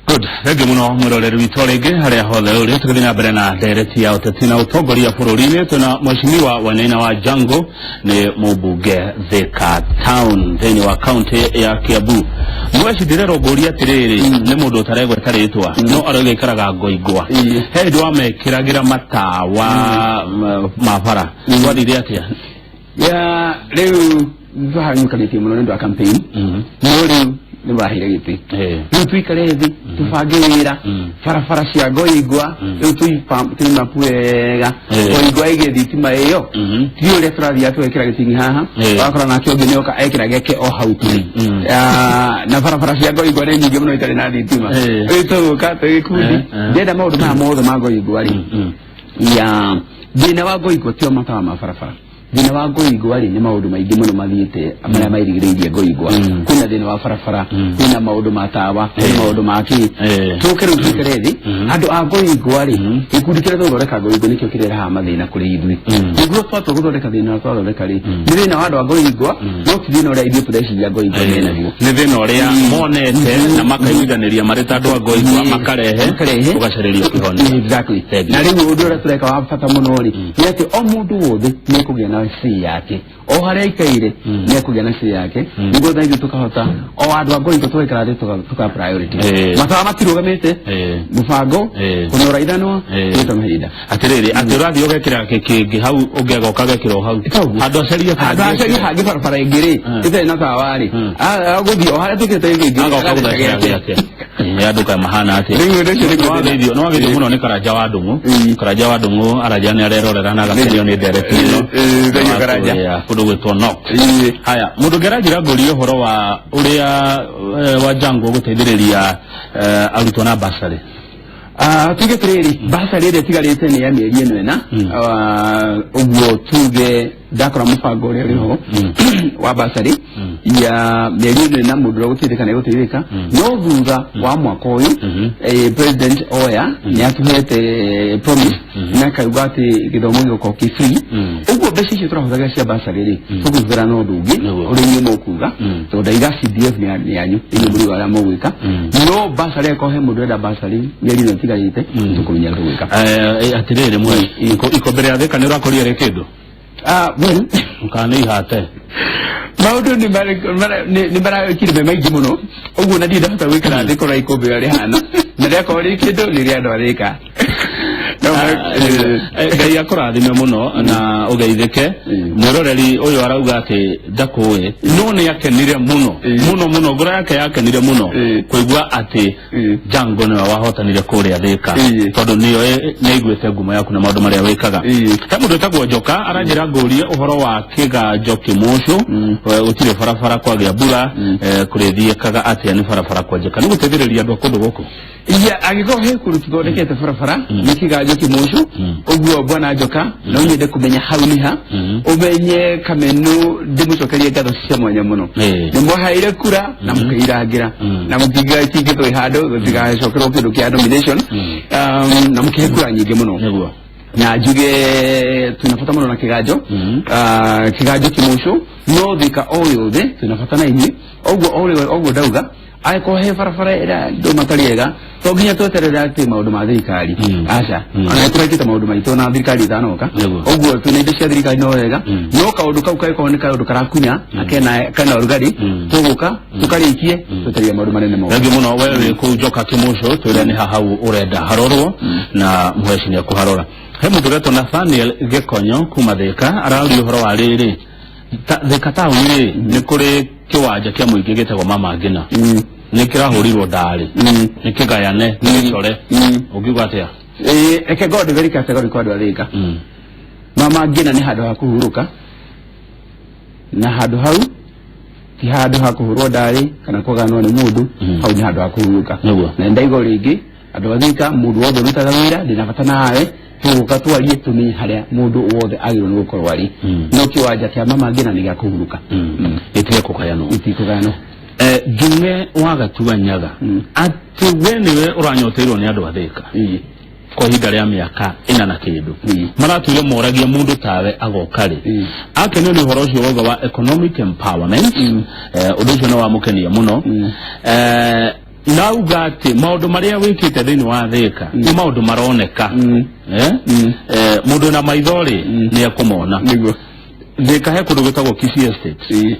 Good. Thengiũ mũno mwĩroreri witũ rĩngĩ harĩa hothe ũrĩ, tũgĩthiĩ na mbere na ndereti ya ũteti na ũtongoria bũrũri-inĩ. Twĩna Mheshimiwa Wainaina wa Jango, nĩ mũmbunge Thika Town thĩinĩ wa kaunti ya Kiambu. Mweshi, ndĩrerũngũria atĩrĩrĩ, nĩ mũndũ ũtaregweta rĩtwa no arauga aikaraga Ngoingwa. He hĩndĩ wamekĩragĩra matawa ma bara, gwathire atĩa? Ya, rĩu twahanyũkanĩtie mũno nĩ ũndũ wa campaign, no rĩu nĩ waheire gĩtĩ. Rĩu tuikare thĩ tũbange wĩra. Barabara cia Ngoingwa rĩu tũimapu wega. Ngoingwa ĩgĩe thitima ĩyo. Ti ũrĩa tũrathiaga tũgekĩra gĩting'i haha, wakora nake ũngĩ nĩoka ekĩra geke o hau tũrĩ. Ah, na barabara cia Ngoingwa nĩ nyingĩ mũno itarĩ na thitima. Rĩu tũgũka twĩ gĩkundi. Ndĩrenda maũndũ maya mothe ma Ngoingwa rĩ, ya thĩna wa Ngoingwa ti o matawa ma barabara. Thĩna wa Ngoingwa rĩ, nĩ maũndũ maingĩ mũno mathiĩte marĩa mairigĩrĩirie Ngoingwa. Kwĩna thĩna wa barabara, kwĩna maũndũ ma tawa, kwĩna maũndũ ma kĩ. Tũke rĩu tũikare thĩ andũ a Ngoingwa rĩ, gĩkundi kĩrĩa tũgũthondeka Ngoingwa nĩkĩo kĩrehaga mathĩna kũrĩ ithuĩ. Nĩguo twatua gũthondeka thĩna ũrĩa twathondeka rĩ, nĩ thĩna wa andũ a Ngoingwa, no ti thĩna ũrĩa ithuĩ tũreciria Ngoingwa menaguo. Nĩ thĩna ũrĩa monete na makaiguithanĩria marĩ ta andũ a Ngoingwa, makarehe Makarehe. ũgacarĩrio kĩhonia. Exactly. Thank you. Na rĩu ũndũ ũrĩa tũreka wa bata mũno rĩ, nĩ atĩ o mũndũ wothe nĩ ekũgĩa na say yake o harĩa aikaire, nĩ ekũgĩa na say yake, nĩguo tha ithuĩ tũkahota o andũ a Ngoingwa tũgaikara thĩ tũka priority. Matawa matirũgamĩte, mũbango kũnora ithanwa gwĩta mahinda. Atĩrĩrĩ, atĩ ũrathiĩ ũgekĩra kĩngĩ hau, ũngĩ agoka agekĩra o hau. Taguo. Handũ acarie handũ hangĩ. Acarie hangĩ barabara ĩngĩ rĩ, ĩtarĩ na tawa rĩ, agũthiĩ o harĩa twĩkĩrĩte gĩkĩ agoka agatheca gũthecera gĩake. gĩake. Nĩ andũ kaĩ mahana atĩa? Rĩu ũndũ ũcio nĩguo thĩna. Nĩwageithio mũno nĩ Karanja wa Ndũng'ũ. Karanja wa Ndũng'ũ aranja nĩ arerorera na agakenio nĩ ndereti ĩno. Thank you, Karanja. Kũrĩa kũndũ gwĩtwo Knox. Haya, mũndũ ũngĩ aranjĩra ngũrie ũhoro wa ũrĩa wa Jango gũteithĩrĩria arutwo na basarĩ. Ah, tuge atĩrĩrĩ, basarĩ ĩrĩa ĩtigarĩte nĩ ya mĩeri ĩno ĩna. Ah, ũguo tuge ndakora mũbango ũrĩa ũrĩ ho wa basarĩ ya mĩeri ĩno ĩna, mũndũ ũrĩa gũteithĩka nĩ gũteithĩka, no thutha wa mwaka ũyũ, president oya nĩ atũhete promise na akauga atĩ gĩthomo gĩgũkorwo kĩ free. Ũguo mbeca icio tũrahũthagĩra cia basarĩ rĩ, tũkũhũthĩra na ũndũ ũngĩ ũrĩa inyuĩ mũkuga, tondũ ndaiga CDF nĩ yanyu, inyuĩ mũrigo arĩa mũgwĩka, no basarĩ angĩkorwo he mũndũ ũrenda basarĩ mĩeri ĩno ĩtigarĩte, tũkũmenya tũgwĩka. Atĩrĩrĩ mwe, ikũmbĩ rĩa Thĩka nĩ ũrakorire rĩ kĩndũ? Ah, well, kana nĩ ihate? Maũndũ nĩ marakire me maingĩ mũno ũguo, na ndirĩ ndahota gwĩkara thĩ kũrora ikũmbĩ ũrĩa rĩhana, na rĩakorwo rĩ kĩndũ nĩ rĩa andũ a Thĩka. No, Ngai akũrathime mũno na ũgeithĩke. Mwĩroreri ũyũ arauga atĩ ndakũĩ, no nĩ akenire mũno mũno mũno, ngoro yake yakenire mũno kũigua atĩ Jango nĩwe wahotanire kũrĩa Thĩka, tondũ nĩoĩ nĩaiguĩte ngumo yaku na maũndũ marĩa wĩkaga. He mũndũ wĩtagwo Njoka aranjĩra ngũrie ũhoro wa kĩganjo kĩmũcũ. Gũtirĩ barabara, kwagĩa mbura kũrĩthiĩkaga atĩa? Nĩ barabara kwenjeka nĩ gũteithĩrĩria andũ a kũndũ gũkũ? Iya, angĩkorwo he kũndũ tũthondekete barabara nĩ kĩganjo kĩmũcũ. Ũguo bwana Njoka, no nyende kũmenya hau nĩ ha, ũmenye Kamenu ndĩmũcokerie ngatho cia mwanya mũno. Nĩ mwaheire kura na mũkĩirangĩra na mũkiuga kingĩtwĩ handũ gũtigacokerwo kĩndũ kĩa nomination, na mũkĩhe kura nyingĩ mũno. Na njuge twĩna bata mũno na kĩganjo. Ah, kĩganjo kĩmũcũ, no Thĩka o yothe twĩna bata na inyuĩ. Ũguo o ũrĩa ũguo ndauga, angĩkorwo he barabara ĩrĩa andũ matarĩ ega, to nginya tweterere atĩ maũndũ ma thirikari. Aca, ona tũrekĩte maũndũ maitũ na thirikari ĩtanoka. Ũguo twĩna indo cia thirikari no wega, no kaũndũ kau kangĩkorwo nĩ kaũndũ karakunya na kena ũrugarĩ, tũgũka tũkarĩkie twetereire maũndũ manene mothe. Thengiũ mũno we wĩ kũu Njoka Kĩmũcũ, twĩre nĩ ha hau ũrenda harorwo na mũheci nĩ ekũharora. He mũndũ ũretwo Nathaniel Gĩkonyo kuma Thĩka araũria ũhoro wa rĩrĩ, Thĩka taũni rĩ, nĩ kũrĩ kĩwanja kĩa mũingĩ gĩtagwo Mama Ngina, nĩ kĩrahũrirwo ndarĩ, nĩ kĩgayane, nĩ gĩcore. Ũngiuga atĩa? Reke ngorwo ndĩ very categorical, andũ a Thĩka. Mama Ngina nĩ handũ ha kũhurũka, na handũ hau ti handũ ha kũhũrwo ndarĩ kana kũganwo nĩ mũndũ. Hau nĩ handũ ha kũhurũka. Na ndaigo rĩngĩ, andũ a Thĩka, mũndũ wothe ũrutaga wĩra, ndĩna bata nawe, tũgũka twarie tũmenye harĩa mũndũ wothe agĩrĩirwo nĩ gũkorwo arĩ. No kĩwanja kĩa Mama Ngina nĩ gĩa kũhurũka. Gĩtige kũgayanwo. Gĩtikũgayanwo. Njung'e wa Gatua Nyaga, atĩ we nĩwe ũranyoteirwo nĩ andũ a Thĩka. Kwa ihinda rĩa mĩaka ĩna na kĩndũ maratwire moragia mũndũ tawe agoka rĩ. Akenio nĩ ũhoro ũcio wauga wa economic empowerment. Ũndũ ũcio nĩ wamũkenia mũno. Nauga atĩ maũndũ marĩa wĩkĩte thĩinĩ wa Thĩka nĩ maũndũ maroneka. Mũndũ na maitho rĩ nĩ ekũmona. Nĩguo. Thĩka he kũndũ gwĩtagwo Kisii Estate.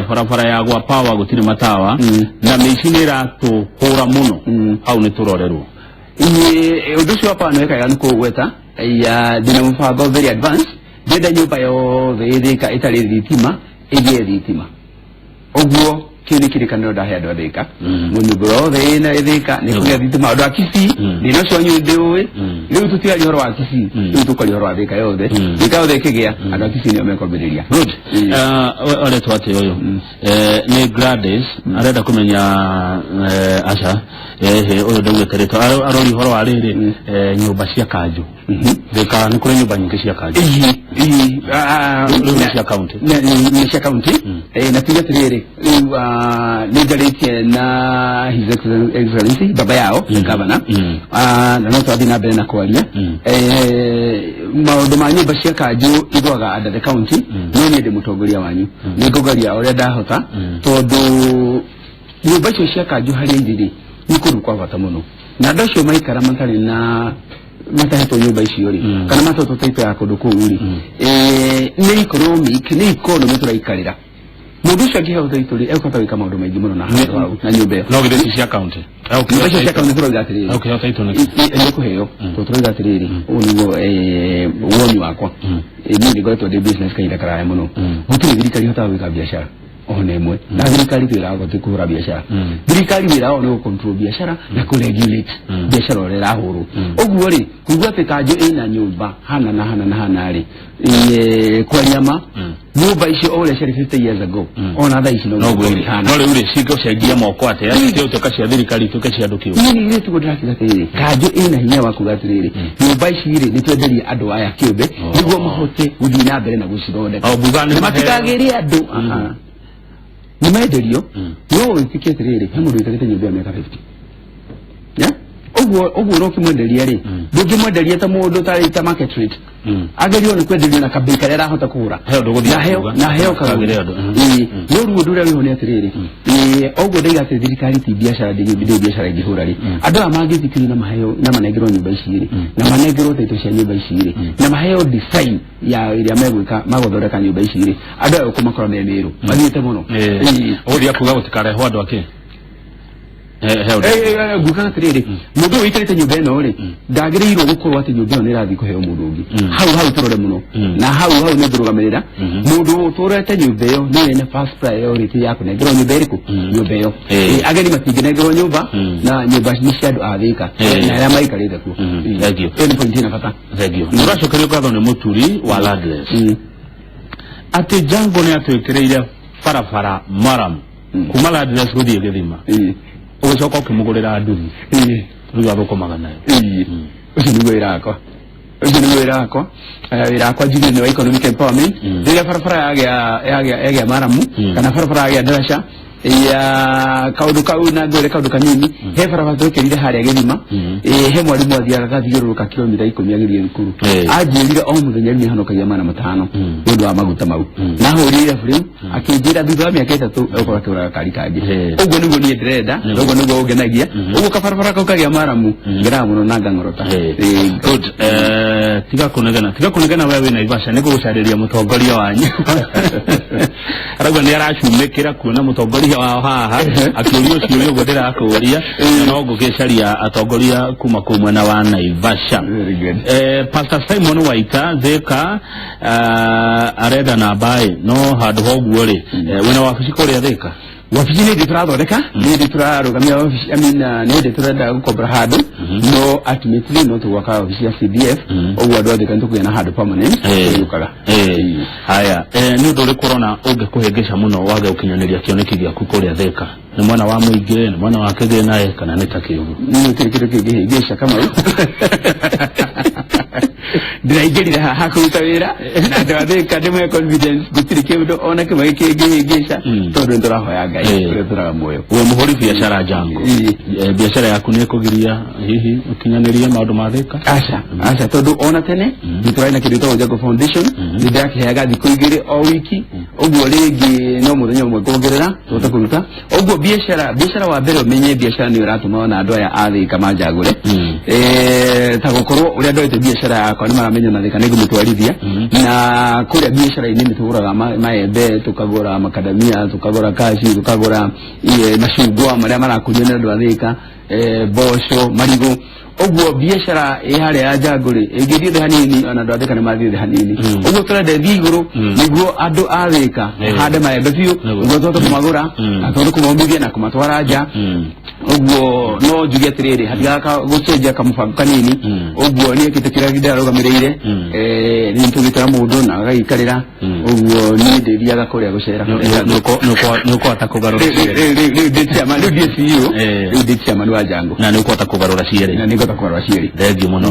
Barabara ya gwa power gũtirĩ matawa na mĩici nĩ ĩratũhũra mũno. Hau nĩ tũrorerwo. Ĩĩ, ũndũ ũcio wakwa nĩ wekaga nĩ kũgweta ya ndĩna mũbango very advance. Ndĩrenda nyũmba yothe ĩ Thĩka ĩtarĩ thitima ĩgĩe thitima. Ũguo kĩu nĩ kĩrĩkanĩro ndahe andũ a Thĩka. Nyũmba yothe ĩna Thĩka nĩ kũgĩa thitima. Andũ a Kisii, thĩna ũcio wanyu ndĩũĩ. Rĩu tũtiaria ũhoro wa Kisii, rĩu tũkaria ũhoro wa Thĩka yothe. Thĩka yothe ĩkĩgĩa, andũ a Kisii nĩo mekwambĩrĩria. Good. Aretwo atĩ ũyũ nĩ Gladys, arenda kũmenya aca ehe ũyũ ndaugĩte rĩtwa. Arori ũhoro wa rĩrĩ nyũmba cia kanjũ. Thĩka nĩ kũrĩ nyũmba nyingĩ cia kanjũ. Ĩĩ, Rĩu nĩ cia county. Nĩ cia county. Na tuge atĩrĩrĩ, rĩu nĩ njarĩtie na His Excellency baba yao the governor. Na no twathiĩ na mbere na kwaria. Maũndũ ma nyũmba cia kanjũ igwaga under the county, no niĩ ndĩ mũtongoria wanyu, nĩ ngũgeria ũrĩa ndahota, tondũ nyũmba icio cia kanjũ harĩa irĩ rĩ nĩ kũndũ kwa bata mũno, na andũ acio maikara matarĩ na matahetwo nyũmba icio rĩ kana matetwo taito ya kũndũ kũu rĩ, nĩ economic, nĩ economy tũraikarĩra. Mũndũ ũcio angĩheo taito rĩ, ekũhota gwĩka maũndũ maingĩ mũno na handũ hau na nyũmba ĩyo. No githĩ ti cia county? Nyũmba icio cia county tũrauga atĩrĩrĩ, Ũkĩheo taito nĩkĩ? Nĩ kũheo, tondũ tũrauga atĩrĩrĩ, ũũ nĩguo woni wakwa. Niĩ nĩ ngoretwo ndĩ business kahinda karaya mũno. Gũtirĩ thirikari ĩhotaga gwĩka biacara ona ĩmwe, na thirikari ti wĩra wao ti kũhũra biacara. Thirikari wĩra wao nĩ gũ-control biacara na kũ-regulate biacara ũrĩa ĩrahũrwo. Ũguo rĩ, kuigua atĩ kanjũ ĩna nyũmba hana na hana na hana rĩ, kwaria ma, nyũmba icio o ũrĩa ciarĩ 50 years ago, ona thaa ici no noguo irĩ hana. No rĩu rĩ cigũcenjia moko atĩa, cituĩka cia thirikari, ituĩke cia andũ kĩũmbe? Niĩ nĩ tiguo ndĩrakiuga atĩrĩrĩ, kanjũ ĩna hinya wa kuga atĩrĩrĩ, nyũmba ici rĩ, nĩ twenderie andũ aya kĩũmbe nĩguo mahote gũthiĩ na mbere na gũcithondeka. O nguga nĩ Na matikagĩre andũ. Aha. Nĩ menderio, no wĩtĩkie atĩrĩrĩ, he mũndũ wĩikarĩte nyũmba ĩyo mĩaka 50. Yeah? Ũguo ũguo ũrokĩmwenderia rĩ, ndũngĩmwenderia ta mũndũ ta market rate. Agĩrĩirwo nĩ kwenderio na kambei karĩa arahota kũgũra. He ũndũ ũgũthiĩ Na heo kuuga. na heo kagũre. Kagĩre ũndũ. Ĩĩ, no rĩu ũndũ ũrĩa wĩho nĩ atĩrĩrĩ, ũguo ndaiga atĩ thirikari ti biacara, ndĩ biacara ĩngĩhũra rĩ, andũ aya mangĩthikĩrio na maheo na manengerwo nyũmba ici rĩ, na manengerwo taito cia nyũmba ici rĩ, na maheo design ya ĩrĩa megwĩka magũthondeka nyũmba ici rĩ, andũ aya ũkũmakora me Mĩrũ mathiĩte mũno. Ĩĩ. Ũgũthiĩ kuga gũtikarehwo andũ akĩ he ũndũ. Ngugaga atĩrĩrĩ, mũndũ ũyũ ũikarĩte nyũmba ĩno rĩ, ndagĩrĩirwo gũkorwo atĩ nyũmba ĩyo nĩ ĩrathiĩ kũheo mũndũ ũngĩ. Hau hau tũrore mũno, na hau hau nĩ ngũrũgamĩrĩra mũndũ ũtũrete nyũmba ĩyo nĩwe ena first priority ya kũnengerwo nyũmba ĩrĩkũ, nyũmba ĩyo. Ageni matingĩnengerwo nyũmba, na nyũmba nĩ cia andũ a Thĩka na arĩa maikarĩte kuo. Thank you. Ĩyo nĩ point ĩna bata. Thank you. Nĩ ũracokerio ngatho nĩ mũturi wa Landless atĩ Jango nĩ atwĩkĩrĩire barabara maram kuma Landless gũthiĩ gĩthima, ũgĩcoka ũkĩmũgũrĩra nduthi, rĩu athũkũmaga nayo. Ĩĩ. Ũcio nĩguo wĩra wakwa, ũcio nĩguo wĩra wakwa. Wĩra wakwa njugire nĩ wa economic empowerment. Rĩrĩa barabara yagĩa maramu kana barabara yagĩa ndaraca ya kaũndũ kau, na ngwĩre kaũndũ kanini, he barabara twekĩrire harĩa gĩthima. He mwarimũ athiaga agathiũrũrũka kilomita 10 agĩthiĩ thukuru. Anjĩrire o mũthenya rĩu nĩhonokagia 500 nĩ ũndũ wa maguta mau. Na hũrire irabu rĩu, akĩnjĩra thutha wa mĩaka 3 egũkorwo akĩgũra gakari kangĩ. Ũguo nĩguo niĩ ndĩrenda, na ũguo nĩguo ũngenagia. Ũguo kabarabara kau kagĩa maramu, ngenaga mũno na ngang'orota. Good. Tiga kũnegena, tiga kũnegena. We wĩ Naivasha, nĩ ngũgũcarĩria mũtongoria wanyu. Arauga nĩ aracumĩkĩra kuona mũtongoria wao haha akĩũrio ciũria ũguo ndĩrakũria, na no ngũgĩcaria atongoria kuma kũu mwena wa Naivasha. Very good. Pastor Simon Waita Thika arenda namba ĩ no handũ ha ũguo rĩ, wĩna wabici kũrĩa Thika? Wabici nĩ ndĩ tũrathondeka, nĩ ndĩ tũrarũgamia wabici, I mean, nĩ ndĩ tũrenda gũkombora handũ, no ultimately no tũgwaka wabici ya CDF. Ũguo andũ a Thika nĩ tũkũgĩa na handũ permanent tũrĩũkaga. Haya, nĩ ũndũ ũrĩkũ ũrona ũngĩkũhĩngĩca mũno wage gũkinyanĩria kĩoneki gĩaku kũrĩa Thika? Nĩ mwena wa mũingĩ, nĩ mwena wa kĩgĩna, kana nĩ ta kĩũgũ? Niĩ gũtirĩ kĩndũ kĩngĩhĩngĩca, Kamau. Ndĩraingĩrire haha kũruta wĩra na andũ a Thĩka ndĩmwe confidence gũtirĩ kĩndũ ona kĩmwe kĩngĩhĩngĩca, tondũ nĩtũrahoya Ngai ũrĩa tũraga muoyo. Wĩ mũhũri biacara Jango. Biacara yaku nĩ ĩkũgiria hihi ũkinyanĩrie maũndũ ma Thĩka? Aca, aca, tondũ ona tene nĩ tũrarĩ na kĩndũ gĩtagwo Jango Foundation, nĩ ndĩrakĩheaga thikũ 2 o wiki, ũguo rĩngĩ no mũthenya ũmwe kuongerera tũhote kũruta ũguo biacara. Biacara wa mbere, ũmenye biacara nĩyo ĩratũma ona andũ aya a Thĩka manjagũre. Ta gũkorwo ũrĩa ndoete biacara yakwa nĩ maramenya na Thĩka nĩ ngũmĩtwarithia, na kũrĩa biacara-inĩ nĩ tũgũraga maembe, tũkagũra makadamia, tũkagũra kaci, tũkagũra macungwa marĩa marakũrio nĩ andũ a Thĩka, mboco, marigũ. Ũguo biacara ĩ harĩa ya Jango rĩ, ĩngĩthiĩ thĩ hanini, ona andũ a Thĩka nĩ mathiĩ thĩ hanini. Ũguo tũrenda ĩthiĩ igũrũ nĩguo andũ a Thĩka hande maembe biũ, nĩguo tũhote kũmagũra na tũhote kũmomithia na kũmatwara nja. Ũguo no njuge atĩrĩrĩ, hatigaga gũcenjia kamũbango kanini. Ũguo niĩ kĩndũ kĩrĩa ndĩrarũgamĩrĩire, nĩ tũgĩtara mũndũ na agagĩikarĩra. Ũguo niĩ ndĩthiaga kũrĩa gũcera. Nĩ ũkũhota kũgarũra cierĩ? Rĩu ndĩ chairman, rĩu ndĩ CEO. Rĩu ndĩ chairman wa Jango. Na nĩ ũkũhota kũgarũra cierĩ? Na nĩngũhota kũgarũra cierĩ. Thengiũ mũno.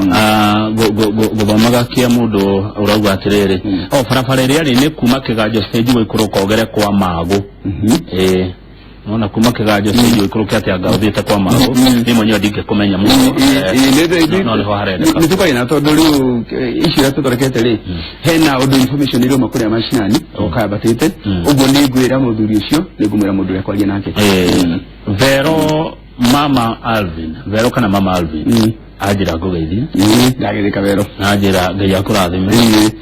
Gũthomaga kĩa mũndũ ũrauga atĩrĩrĩ, o barabara ĩrĩa rĩ nĩ kuma Kĩganjo stage gũikũrũka ũgere kwa Magũ. Ĩĩ, nona kuma Kĩganjo stage ũikũrũke atĩa anga ũthiĩte kwa Magũ. Niĩ mwenyewe ndingĩkũmenya mũno, no nĩho harendeka. Nĩ tũkaina, tondũ rĩu icio iria tũthondekete rĩ, hena ũndũ information ĩrauma kũrĩa macinani ũkambatĩte. Ũguo nĩ ngwĩra mũthuri ũcio, nĩ ngũmwĩra mũndũ ũrĩa kwaria nake. Vero Mama Alvin, Vero kana Mama Alvin, anjĩra ngũgeithie. Ndagĩrĩka Vero. Na njĩra Ngai akũrathime,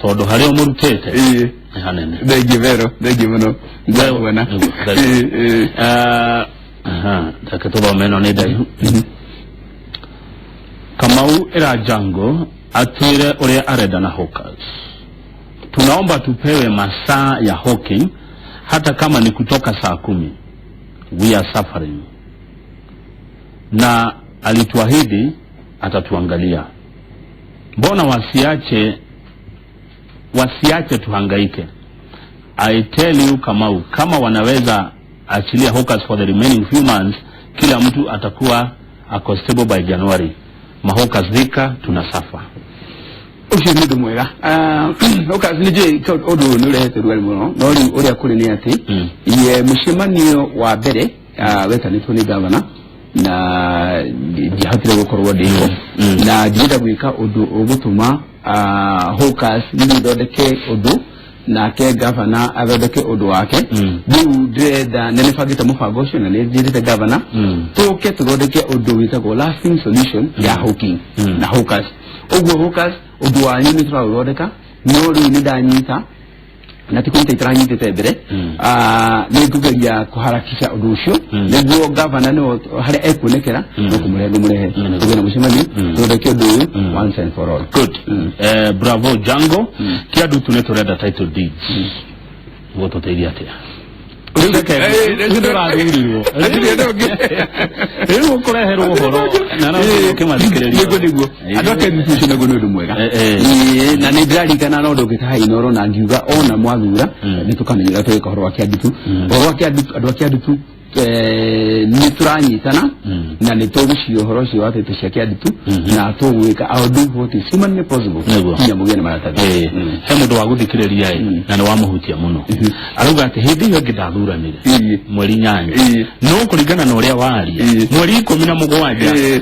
tondũ harĩa ũmũrutĩte nĩ hanene. Thengiũ Vero, thengiũ mũno, ndakuona. Nĩguo, thengiũ. Aha, reke tũthome ĩno nĩ ndaihu. Kamau ĩra Jango atwĩre ũrĩa arenda na hawkers. Tunaomba tupewe masaa ya hawking hata kama ni kutoka saa 10. We are suffering, na alituahidi atatuangalia. Mbona wasiache tuhangaike? I tell you Kamau, kama wanaweza achilia hawkers for the remaining few months, kila mtu atakuwa ako stable by January. Mahawkers Thika tunasuffer. Ũcio nĩ ũndũ mwega. Hawkers, nĩ njũĩ ũndũ ũyũ nĩ ũrehete rugarĩ mũno, no rĩu ũrĩa kũrĩ nĩ atĩ ye mũcemanio wa mbere wetanĩtwo nĩ gavana na ndiahotire gũkorwo ndĩho, na ndirenda gwĩka ũndũ ũgũtũma hawkers niĩ thondeke ũndũ nake gavana athondeke ũndũ wake. Rĩu ndĩrenda na nĩbangĩte mũbango ũcio na nĩ njĩrĩte gavana tũke tũthondeke ũndũ wĩtagwo lasting solution ya hawking na hawkers. Ũguo hawkers, ũndũ wanyu nĩ tũraũthondeka, no rĩu nĩ ndanyita na ti kũnyita itaranyitĩte mbere. Nĩ ngũgeria kũharakisha ũndũ ũcio nĩguo gavana nĩwe harĩa ekuonekera no kũmũrehe ngũmũrehe, tũgĩe na mũcemanio, tũthondeke ũndũ ũyũ once and for all. Good. Bravo Jango. Kĩandutu nĩ tũrenda title deeds. Guo tũteithia atĩa? Ndũrathurirwo rĩu ũkũreherwo ũhoro na no ũkĩmathikĩrĩria. Nĩguo andũ a Kĩandutu, ũcio naguo nĩ ũndũ mwega. Ĩĩ, na nĩ ndĩraririkana no ndũngĩta haha Inooro na ngiuga ona mwathura nĩ tũkamenya ũrĩa tũgĩka ũhoro wa Kĩandutu, ũhoro wa Kĩandutu. Andũ a Kĩandutu, nĩ tũranyitana na nĩ tũgũciria ũhoro ũcio wa title cia Kĩandutu na tũgwĩka, I'll do what is humanly possible nginya mũgĩe na maratathi. He mũndũ wa gũthikĩrĩria ĩ na nĩ wamũhutia mũno, arauga atĩ hĩndĩ ĩyo ĩngĩ ndathuranire mweri 8, no kũringana na ũrĩa waria, mweri 17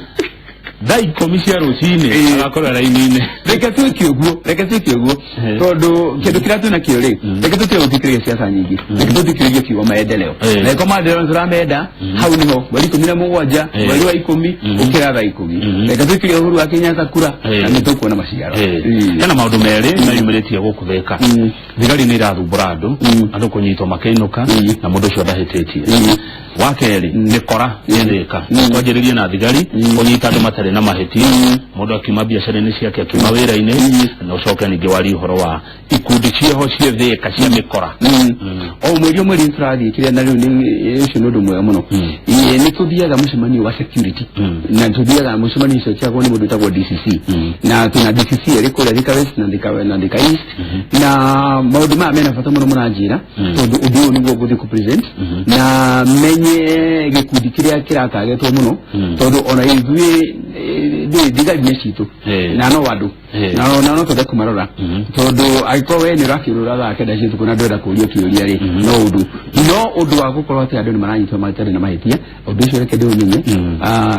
thaa 10 cia rũcinĩ agakorwo raini-inĩ. Reke twĩke ũguo, reke twĩke ũguo, tondũ kĩndũ kĩrĩa twĩna kĩo rĩ, reke tũtige gũthikĩrĩria ciaca nyingĩ, reke tũthikĩrĩrie kiugo maendeleo. Na ĩko maendeleo nĩ tũramenda hau nĩho mweri 17, mweri wa 10, ũkĩra thaa 10, reke twĩkĩrie Uhuru wa Kenyatta kura na nĩ tũkuona maciaro. Hena maũndũ merĩ meyumĩrĩtie gũkũ Thĩka. Thigari nĩ irathumbũra andũ, andũ kũnyitwo makĩinũka na mũndũ ũcio ndahĩtĩtie. Wa kerĩ, mĩkora ĩ Thĩka. Twanjĩrĩrie na thigari kũnyita andũ matarĩ na mahĩtia, mũndũ akiuma biacara-inĩ ciake, akiuma wĩra-inĩ, na ũcoke ningĩ warie ũhoro wa ikundi ciĩho ciĩ Thĩka cia mĩkora. O mweri o mweri nĩ tũrathiĩ kĩrĩa, na rĩu ũcio nĩ ũndũ mwega mũno. Ĩĩ, nĩ tũthiaga mũcemanio wa security na tũthiaga mũcemanio ũcio ũciagwo nĩ mũndũ wĩtagwo DCC, na twĩna DCC erĩ kũrĩa Thika West na Thika East, na maũndũ maya mena bata mũno mũranjĩra, tondũ ũndũ ũyũ nĩguo ngũthiĩ kũ-present na menye gĩkundi kĩrĩa kĩratagetwo mũno, tondũ ona ithuĩ thigari nĩ citũ na no andũ. Na no twende kũmarora, tondũ angĩkorwo we nĩ ũrakĩũrũra thaa 9 cia ũtukũ na ndwenda kũũrio kĩũria rĩ, no ũndũ wa gũkorwo atĩ andũ nĩ maranyitwo matarĩ na mahĩtia, ũndũ ũcio reke ndĩũmenye.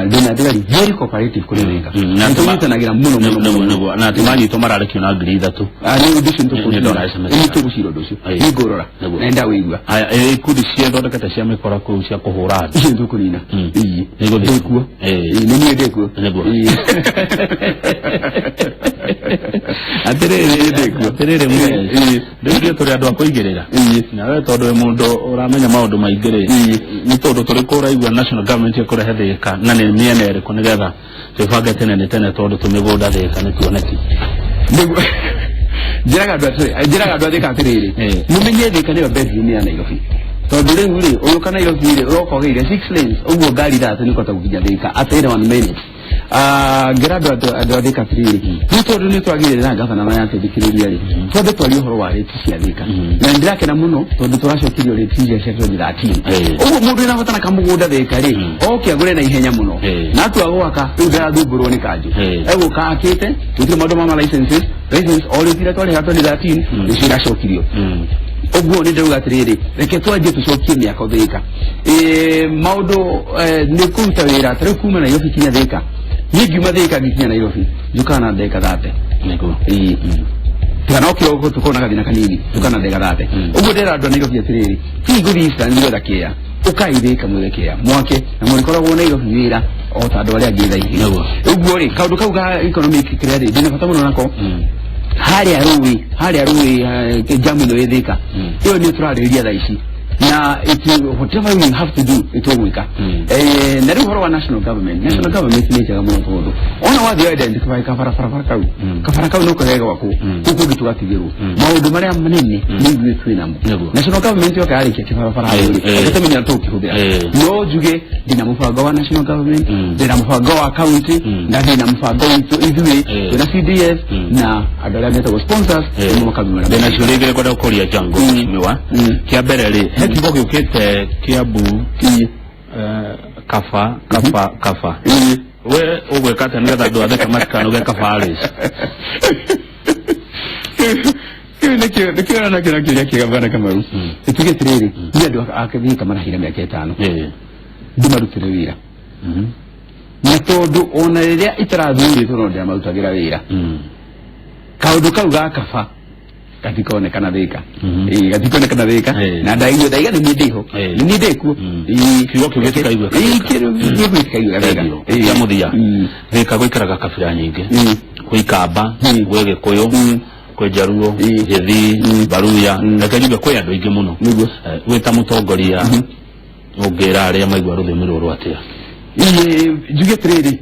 Ndĩna thigari very cooperative kũrĩ Thika. Na nĩ tũnyitanagĩra mũno mũno mũno mũno. Nĩguo, na atĩ manyitwo mararekio na 3,000. Nĩ ũndũ ũcio Nĩ ndona SMS. nĩ tũgũcira ũndũ ũcio. Nĩ ngũrora na ndawĩigua. Haya, ikundi ciethondekete cia mĩkora kũu cia kũhũra andũ. Icio nĩ tũkũnina. Ĩĩ. Nĩgũthiĩ. Ndĩkuo. Ĩĩ, nĩ niĩ ndĩkuo. Nĩguo. Ĩĩ. Atĩrĩrĩ, Ndĩkuo. atĩrĩrĩ, Ĩĩ. rĩu ithuĩ tũrĩ andũ a kũigĩrĩra. Nawe tondũ wĩ mũndũ ũramenya maũndũ maingĩ rĩ, nĩ tondũ tũrĩkũ ũraigua national government ĩkũrehe Thĩka, na nĩ mĩena ĩrĩkũ, nĩgetha twĩbange tene nĩ tene, tondũ tũmĩgũnda Thĩka nĩ tuoneki? Nĩguo. Njĩraga andũ a Thĩka atĩrĩrĩ, mũmenye Thĩka nĩyo bedroom ya Nairobi, tondũ rĩu rĩ, ũgĩũka Nairobi rĩ, ũroka ũgeire six lanes ũguo, ngari 3 nĩ ũkũhota gũkinya Thĩka at any one minute. Ngĩra andũ a Thĩka atĩrĩrĩ, rĩu tondũ nĩ twagĩrĩire na gavana maya atũthikĩrĩria rĩ, twambe twarie ũhoro wa rate cia Thĩka. Na nĩ ndĩrakena mũno tondũ tũracokirio rate iria cia 2013. Ũguo mũndũ wĩna bata na kamũgũnda Thĩka rĩ, oke agũre na ihenya mũno. Na atua gwaka rĩu ndarathumbũrwo nĩ kanjũ. Egũka akĩte, gũtirĩ maũndũ ma licenses, license o rĩu iria twarĩha 2013 nĩcio iracokirio. Ũguo nĩ ndauga atĩrĩrĩ, reke twanjie tũcokie mĩako Thĩka. Maũndũ nĩ kũruta wĩra ta rĩu kuma Nairobi kinya Thĩka, niĩ ngiuma Thĩka ngikinya Nairobi njũkaga na ndagĩka 30. Ĩĩ, tiga no kĩroko tũkorwo na gathĩna kanini, tũkaga na ndagĩka 30. Ũguo ndĩra andũ a Nairobi atĩrĩrĩ, tii gũthiĩ Eastern gwetha kĩea, ũkai Thĩka mwethe kĩea mwake na mũrĩkoragwo Nairobi wĩra o ta andũ arĩa angĩ thaa igĩrĩ. Ũguo rĩ, kaũndũ kau ga economic kĩrĩa rĩ, ndĩna bata mũno nako. Harĩa rũĩ jamu ĩno ĩ Thĩka, ĩyo nĩ tũrarĩrĩria thaa ici, na it, whatever we have to do, nĩtũgwĩka. Na rĩu ũhoro wa national government, national government nĩ njega mũno, tondũ ona wathiĩ identify kabarabara kau, kabara kau no kage gwakwo, kũu kũngĩ tũgatigĩrwo maũndũ marĩa manene nĩ ithuĩ twĩ namo. National government yoka yarĩkia kĩbarabara hau rĩ, tũmenya tũkĩhũthĩra. No njuge ndĩna mũbango wa national government, ndĩna mũbango wa county, na ndĩna mũbango witũ ithuĩ twĩna CDF na andũ arĩa metagwo sponsors, nĩmo makamĩmara. Ndĩna ciũria igĩrĩ ngwenda gũkũria Jango, mheshimiwa. Kĩa mbere rĩ, he kiugo gĩũkĩte Kiambu, kaba kaba kaba. We ũgwĩka atĩa nĩgetha andũ a Thĩka matikanoge kabarĩ? Kĩu nĩkĩo nakĩo na kĩũria kĩega, bwana Kamau. Tuge atĩrĩrĩ, niĩ andũ a Thĩka marahire mĩaka 5 ndimarutĩre wĩra, na tondũ ona rĩrĩa itarathurĩtwo no ndĩramarutagĩra wĩra. Kaũndũ kau ga kaba gatikonekana Thĩka. Ĩĩ, gatikonekana Thĩka. Na ndaiga ndaiga nĩ niĩ ndĩho, nĩ niĩ ndĩkuo. Ĩĩ. Kiugo kĩu gĩtikaiguĩka Ĩĩ, Thĩka. kĩu gĩtikaiguĩka Thĩka. Thengiũ. Ĩĩ. Kĩa mũthia, Thĩka gũikaraga kabira nyingĩ, kwĩ Ikamba, gwĩ Gĩkũyũ, kwĩ Njaruo, Gĩthii, Baruya, reke njuge kwĩ andũ aingĩ mũno. Wĩ ta mũtongoria, ũngĩra arĩa maigua rũthiomi rũrũ atĩa? Ĩĩ, njuge atĩrĩrĩ,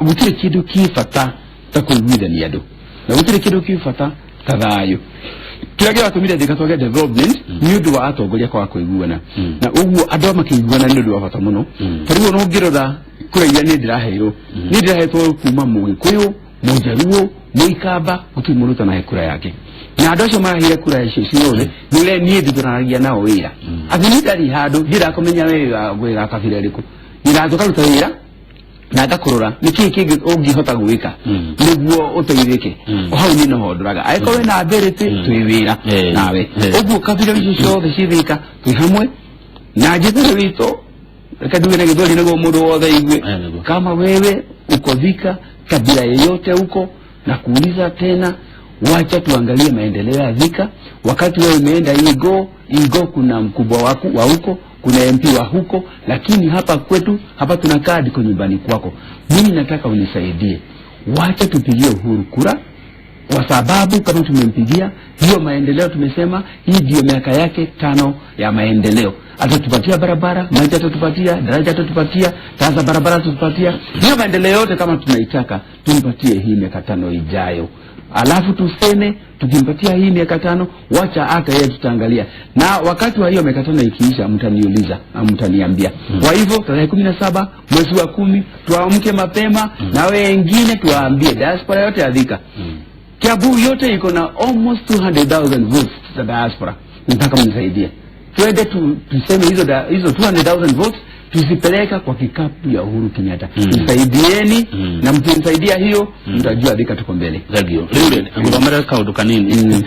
gũtirĩ kĩndũ kĩ bata ta kũiguithania andũ, na gũtirĩ kĩndũ kĩ bata ta thayũ. Kĩrĩa kĩratũmire Thĩka twage development nĩ ũndũ wa atongoria kwaga kũiguana. Na ũguo andũ aya makĩiguana nĩ ũndũ wa bata mũno. Ta rĩu ona ũngĩrora kũrĩa iria niĩ ndĩraheirwo, niĩ ndĩrahetwo kuma Mũgĩkũyũ, Mũjaruo, Mũikamba, gũtirĩ mũndũ ũtanahe kura yake, na andũ acio maraheire kura icio ciothe nĩ ũrĩa niĩ ndutanagia nao wĩra, atĩ niĩ ndathiĩ handũ ndirakũmenya we wĩ ga kabira ĩrĩkũ, nyindaga tũkaruta wĩra na ngakũrora nĩ kĩĩ kĩngĩ ũngĩhota gwĩka nĩguo ũteithĩke. O hau niĩ noho ndoraga angĩkorwo wĩna ability, twĩ wĩra nawe. Ũguo kabira icio ciothe ciĩ Thĩka twĩ hamwe na njĩtĩre witũ. Reke nduge na Gĩthweri nĩguo mũndũ wothe aigue. Nĩguo. Kama wewe uko Thika, kabila yeyote huko, na kuuliza tena, wacha tuangalie maendeleo ya Thika. Wakati wewe umeenda Igo, Igo kuna mkubwa waku, wa huko, kuna MP wa huko, lakini hapa kwetu hapa tunakaa ndiko nyumbani kwako. Mimi nataka unisaidie, wacha tupigie Uhuru kura, kwa sababu kama tumempigia hiyo maendeleo, tumesema hii ndio miaka yake 5 ya maendeleo. Atatupatia barabara, maji atatupatia, daraja atatupatia, taa za barabara atatupatia. Hiyo maendeleo yote kama tunaitaka, tumpatie hii miaka 5 ijayo. Alafu tuseme tukimpatia hii miaka 5, wacha hata yeye tutaangalia. Na wakati wa hiyo miaka 5 ikiisha, mtaniuliza na mtaniambia. Kwa hivyo tarehe 17 mwezi wa 10 tuamke mapema, na wengine tuwaambie diaspora yote ya Thika. Kiambu yote iko na almost 200,000 votes za diaspora. Nataka mnisaidie. Twende tuseme hizo 200,000 votes Tuzipeleka kwa kikapu ya Uhuru Kenyatta. Msaidieni na mkinisaidia hiyo mtajua Thika tuko mbele. Thengio. Rĩu rĩ, ngũthomere kaũndũ kanini.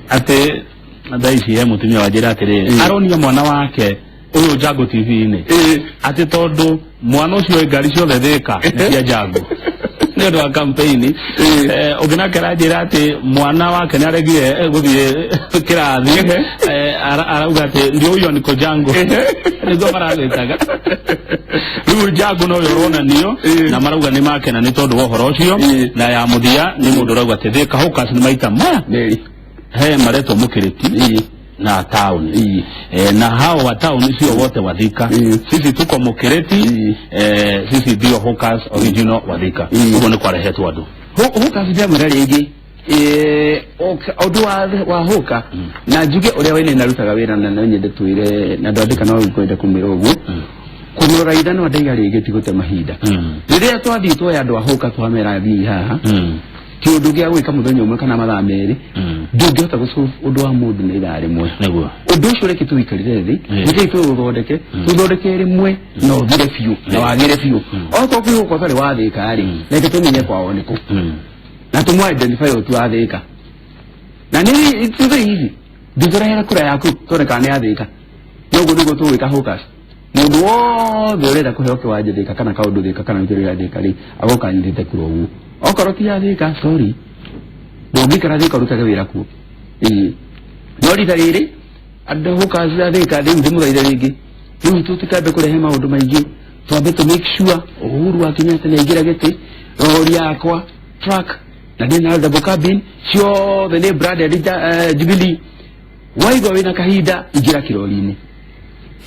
Atĩ thaa ici he mũtumia wanjĩra atĩrĩrĩ, aronia mwana wake ũyũ Jango TV-inĩ, atĩ tondũ mwana ũcio ĩ ngari ciothe Thika nĩ cia Jango nĩ ũndũ wa campaign. Ũngĩ nake aranjĩra atĩ mwana wake nĩ aregire gũthiĩ kĩrathi, arauga atĩ ndio huyo niko Jango, nĩguo maragĩtaga rĩu Jango nowe ũronanio, na marauga nĩ makena nĩ tondũ wa ũhoro ũcio. Na ya mũthia nĩ mũndũ ũrauga atĩ Thika Hawkers nĩ maita maya Meri. He maretwo Mũkĩrĩti na town, na hao wa town sio wote wa Thika. Sisi tuko Mũkĩrĩti, sisi ndio Hawkers original wa Thika. Ũguo nĩ kwarehetwo andũ. Hawkers ndĩramwĩra rĩngĩ, ũndũ wa Hawker na njuge ũrĩa wene narutaga wĩra na no nyende twĩre na ndwandĩka no ngwenda kũmwĩra ũguo, kũrora ithanwa ndaiga rĩngĩ ti gũte mahinda. Rĩrĩa twathiĩ tuoya andũ a Hawker twamera thiĩ haha, ti ũndũ gĩa gwĩka mũthenya ũmwe kana mathaa 2. Ndũngĩhota gũsolve ũndũ wa mũndũ na ithaa rĩmwe. Ũndũ ũcio reke tũikarire thĩ, nĩkĩĩ tũũthondeke, tũthondeke rĩmwe na ũthire biũ na wagĩre biũ. Okorwo kwĩ gũkũ ũtarĩ wa Thika rĩ, reke tũmenye kwao nĩkũ na tũmũ identify ũtu wa Thika, na nĩ it's very easy, ndũtũrehere kura yaku tuone kana nĩ ya Thika. Noguo nĩguo tũgwĩka Hawkers. Mũndũ wothe ũrenda kũheo kĩwanja Thika kana kaũndũ Thika kana wĩra Thika rĩ, agoka anyitĩte kura ũguo. Okorwo ti ya Thika, sorry, ndũngĩikara Thika ũrutage wĩra kuo. Ĩĩ, no rita rĩrĩ andũ Hawkers a Thika rĩu ndĩmũthaithe rĩngĩ, rĩu tũtikambe kũrehe maũndũ maingĩ, twambe tũ make sure Uhuru wa Kenyatta nĩ aingĩra gĩtĩ. Rori yakwa truck na ndĩna double cabin ciothe nĩ branded Jubilee. Waigua wĩna kahinda, ingĩra kĩrori-inĩ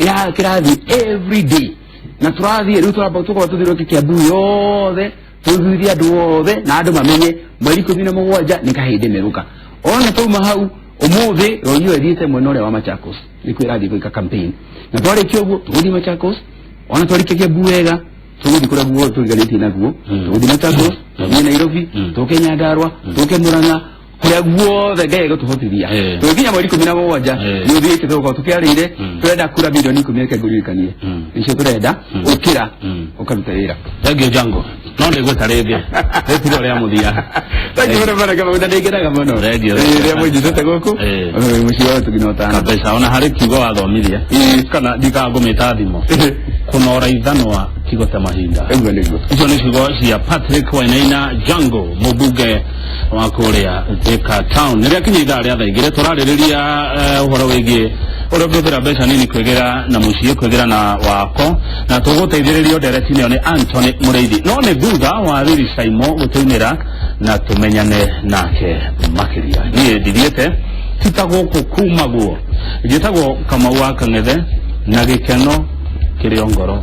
ya kĩrathiĩ every day, na tũrathiĩ rĩu tũramba tũkorwo tũthiũrũrũke Kiambu yothe, tũthuthurie andũ othe na andũ mamenye mweri 17 nĩ kahĩndĩ merũka. Ona twauma hau ũmũthĩ, rori ĩyo ĩthiĩte mwena ũrĩa wa Machakos, nĩkuo ĩrathiĩ gwĩka campaign, na twarĩkia ũguo tũgũthiĩ Machakos. Ona twarĩkia Kiambu wega, tũgũthiĩ kũrĩa guothe tũriganĩtie naguo. Tũgũthiĩ Machakos, tũthiĩ Nairobi, tũke Nyandarua, tũke Murang'a, kũrĩa guothe Ngai egũtũhotithia. Tũgĩkinya mweri 17 nĩ ũthiĩte tũgũkorwo tũkĩarĩire. Tũrenda kura milioni 10, reke ngũririkanie, nĩcio tũrenda. Ũkĩra ũkaruta wĩra. Thengio Jango, no ndĩgwĩta rĩngĩ rĩtirĩ rĩa mũthia. Thank you very much, Kamau, na nĩngenaga mũno. Thank you. Rĩrĩa mũnjĩtĩte gũkũ mũciĩ wa ũtugi na ũtana. Kabisa, ona harĩ kiugo wathomithia, kana ndikaga ngũmĩta thimo, kũnora ithanwa ti gũte mahinda. Ũguo nĩguo. Icio nĩ ciugo cia Patrick Wainaina Jango, mũmbunge wa kũrĩa Thika Town. Nĩ rĩakinya ithaa rĩa thaa 2, tũrarĩrĩria ũhoro wĩgiĩ ũrĩa ũngĩhũthĩra mbeca nini kwĩgĩra na mũciĩ, kwĩgĩra na wako, na tũgũteithĩrĩrio ndereti ĩyo nĩ Anthony Mũrĩithi, no nĩ thutha wa Lily Saimo gũtũinĩra na tũmenyane nake makĩria. Niĩ ndithiĩte tita gũkũ kumagwo, njĩtagwo Kamau wa Kang'ethe, na gĩkeno kĩrĩ o ngoro.